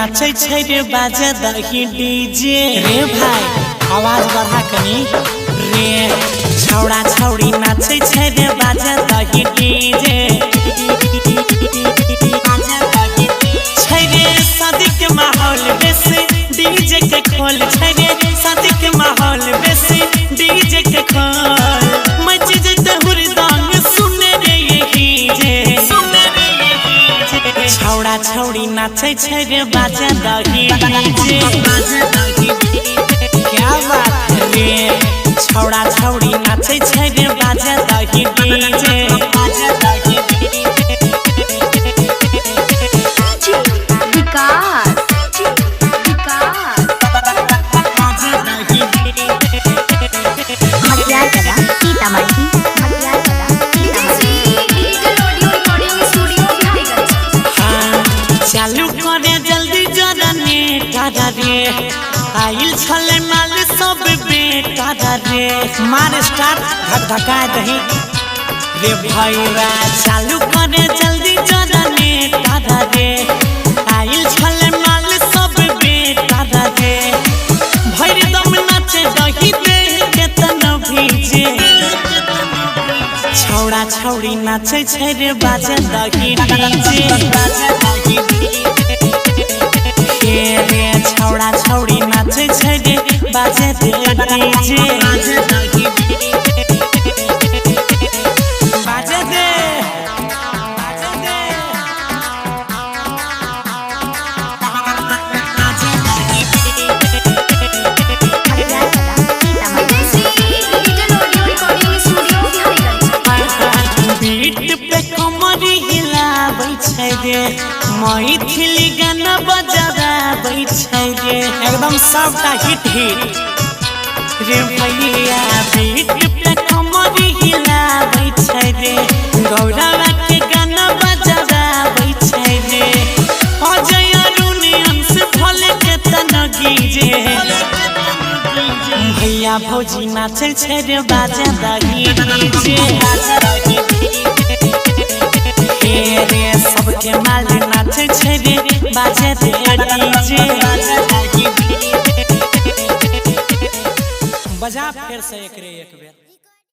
नाचै छै रे बाजे दही डीजे। रे भाई आवाज बढ़ा कनी रे। छौड़ा छौड़ी नाचै छै रे बाजे दही डीजे। छै रे शादी के माहौल बेसी डीजे के खोल। छै रे शादी के माहौल बेसी डीजे के खोल। मच जते हुरदांग सुने रे यही जे। छौड़ा छौड़ी नाचै छै रे बाजे दही डीजे। क्या बात रे। छौड़ा छौड़ी नाचै छै रे बाजे दही डीजे। चालू करे जल्दी जरा नेटा रे। आइल छले माल सब बेटा रे। मार स्टार्ट धक धका दही रे भैया। चालू करे जल्दी जरा नेटा रे। आइल छले माल सब बेटा रे। भरि दम नाचे दही दे केतन भीजे। छौड़ा छौड़ी नाचै छै रे बाजे दही डीजे। रे छौड़ा छौड़ी नाचै छै रे बाजे दे डीजे। बाजे दे बाजे दे। बीट पे कमरी हिलाबै छै रे। मैथिली गाना बजाबै छै रे। एकदम सबटा हिट हिट रे भैया। बीट पे कमरी हिलाबै छै रे। गौरवा के गाना बजाबै छै रे। अजय अरुण अंश भले के तन गीजे। भैया भौजी नाचै छै रे बाजे दही डीजे। रे सबके माल नाचै छै रे बाजे दे डीजे। बजा फिर से एक रे एक बेर।